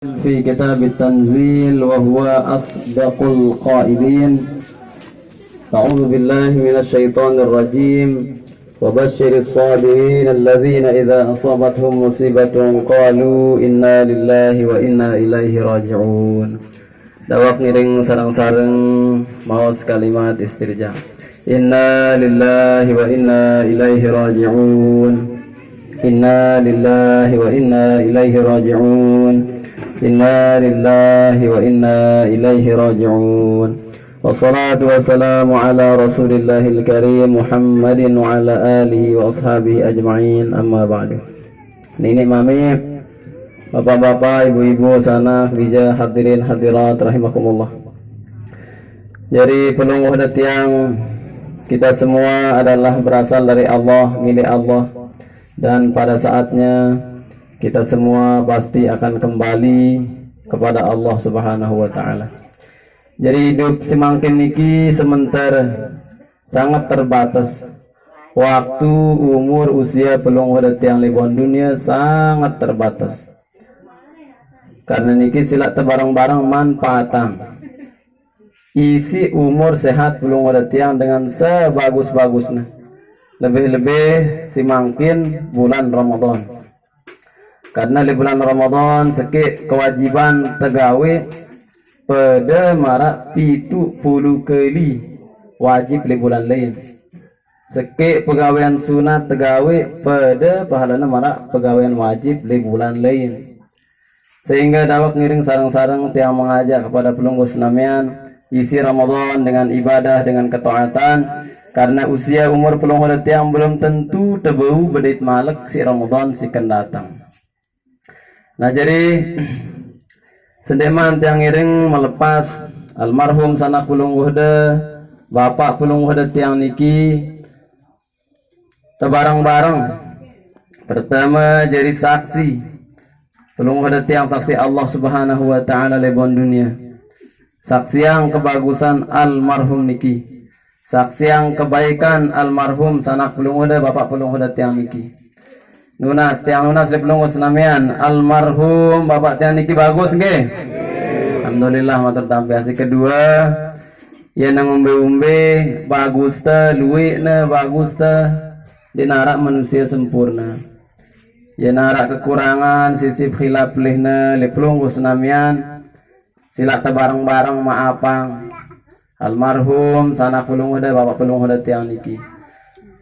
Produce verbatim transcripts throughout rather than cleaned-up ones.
في كتاب التنزيل وهو أصدق القائلين. أعوذ بالله من الشيطان الرجيم. وبشر الصابرين الذين إذا أصابتهم مصيبة قالوا إنا لله وإنا إليه راجعون. Dawak ngiring sareng-sareng maos kalimat istirja. Inna lillahi wa inna ilaihi raji'un. Inna lillahi wa inna ilaihi raji'un. Inna lillahi wa inna ilaihi raji'un. Wassalatu wassalamu ala Rasulillahil Karim Muhammadin wa ala alihi wa ashabihi ajma'in, amma ba'du. Nini mami, bapak-bapak, ibu-ibu, sanak, bija, hadirin, hadirat, rahimakumullah. Jadi, pelungguh datiang, kita semua adalah berasal dari Allah, milik Allah. Dan pada saatnya, kita semua pasti akan kembali kepada Allah Subhanahu wa Ta'ala. Jadi, hidup simangkin niki sementara sangat terbatas. Waktu, umur, usia pelungguh datiang lebuhan dunia sangat terbatas. Karena niki sila tebareng-bareng manfaatang isi umur sehat pelungguh datiang dengan sebagus-bagusnya. Lebih-lebih simangkin bulan Ramadan. Karena di bulan Ramadan seki kewajiban tegawe pada marak pitu puluh kali wajib di bulan lain. Seki pegawaian sunat tegawe pada pahalana marak pegawaian wajib di bulan lain. Sehingga dawak ngiring sareng-sareng tiang mengajak kepada pelungguh senamian isi Ramadan dengan ibadah, dengan ketaatan, karena usia umur pelungguh tiang belum tentu tebau bedait malek si Ramadan si akan datang. Nah, jadi sendeman tiang ngiring melepas almarhum sanak pelungguh de, bapak pelungguh de tiang niki, tebareng-bareng. Pertama, jadi saksi. Pelungguh de tiang saksi Allah Subhanahu wa Ta'ala lebuhan dunia. Saksi yang kebagusan almarhum niki. Saksi yang kebaikan almarhum sanak pelungguh de, bapak pelungguh de tiang niki. Nunas, tiang nunas di pelungguh senamian. Almarhum bapak tiang niki bagus nggih? Alhamdulillah, matur tampi. Si kedua, ya nang umbe-umbe, bagus te, luik ne, bagus te. Di narak manusia sempurna. Ya narak kekurangan, sisip khilaf lihna, li pelungguh senamian. Sila tebareng-bareng maapang almarhum sanak pelungguh de, bapak pelungguh de tiang niki.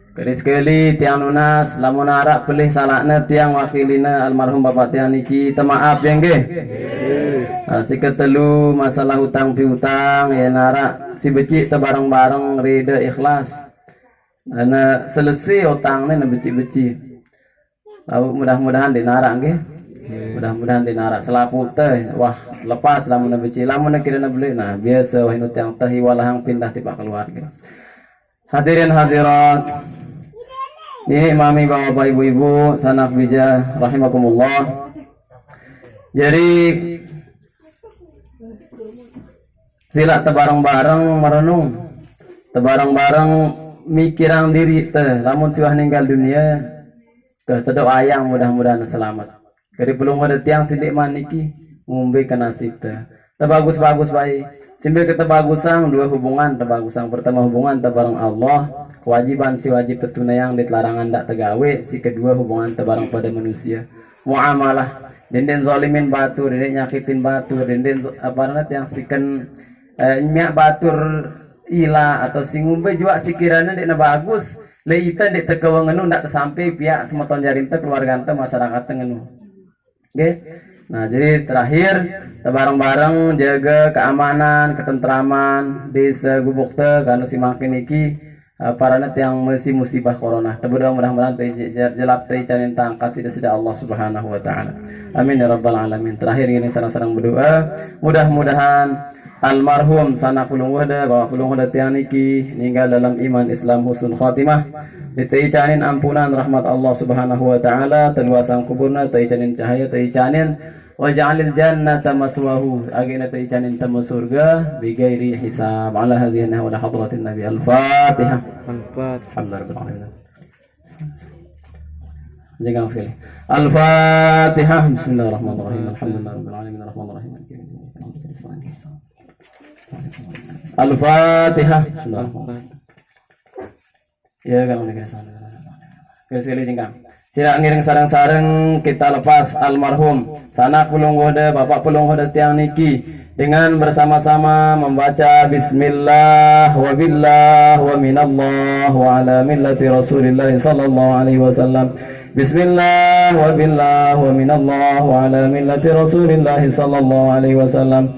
Kali sekali tiang nunas, lamun narak pelih salahna tiang wakilina almarhum bapak tiang niki, temaaf ya nggih. Nah, si ketelu masalah utang piutang, ya narak si becik tebareng-bareng rida ikhlas. Nah, selesai utang ni na becik-becik. Lalu mudah-mudahan di narak nggih. Mudah-mudahan di narak. Selapuq teh, wah, lepas lamun na becik, lamun na kira na beli. Nah, biasa wah inu tiang teh iwalahang pindah tiba keluarga. Hadirin hadirat, ini mami bapak ibu-ibu, sanak bija rahimakumullah. Jadi sila tebareng-bareng merenung, tebareng-bareng mikirang diri teh, lamun siwah ninggal dunia, ke tedoayang mudah-mudahan selamat. Kadi pelungguh de tiang sindik maniki ngumbe ke nasib te. Tebagus-bagus bae. Simbil ke tebagusang dua hubungan, tebagusang pertama hubungan tebareng Allah, kewajiban si wajib tetunayang di telarangan dak tegawe, si kedua hubungan tebareng pada manusia. Muamalah, denden zalimin batur, denden nyakitin batur, denden zo- apa namanya tiang siken eh, nyak batur ila atau sing ngumbe juak sikirane ndek ne bagus, le ite ndek tekewe ngenu ndak tesampe piak semeton jarinte keluargante masyarakatte ngenu. Nggih. Nah, jadi terakhir tebareng-bareng jaga keamanan, ketentraman di segubuk te kanu simakin niki eh, parane tiang mesi musibah corona. Tebedoa mudah-mudahan te je- je- jelap te icanin tangkat sida-sida Allah Subhanahu wa taala. Amin ya rabbal alamin. Terakhir ini sareng-sareng berdoa, mudah-mudahan almarhum sanak pelungguh de, bapak pelungguh de tiang niki ninggal dalam iman Islam husnul khatimah. Diteicanin ampunan rahmat Allah Subhanahu wa taala, teluasang kuburna, teicanin cahaya, teicanin waj'alil jannata maswahu, agena teicanin temu surga bigairi hisab. Ala hadhihi nahwa hadratin Nabi. Al-Fatihah. Al-Fatihah. Alhamdulillah. Jengkang sekali. Al-Fatihah. Bismillahirrahmanirrahim. Alhamdulillahirabbil alamin. Arrahmanirrahim. Maliki yaumiddin. Iyyaka na'budu wa iyyaka nasta'in. Al-Fatihah. Sekali jengkang. Sira ngiring sareng-sareng kita lepas almarhum sanak pelungguh de, bapak pelungguh de tiang niki dengan bersama-sama membaca bismillah wa billah wa minallah wa ala millati Rasulillah sallallahu alaihi wasallam. Bismillah wa billah wa minallah wa ala millati Rasulillah sallallahu alaihi wasallam.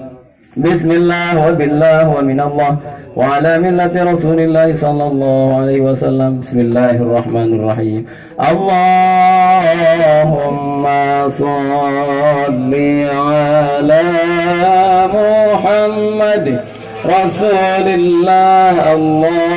Bismillah wa billah wa minallah wa ala millati Rasulillah sallallahu alaihi wasallam. Bismillahirrahmanirrahim. Allahumma salli ala Muhammad Rasulillah. Allah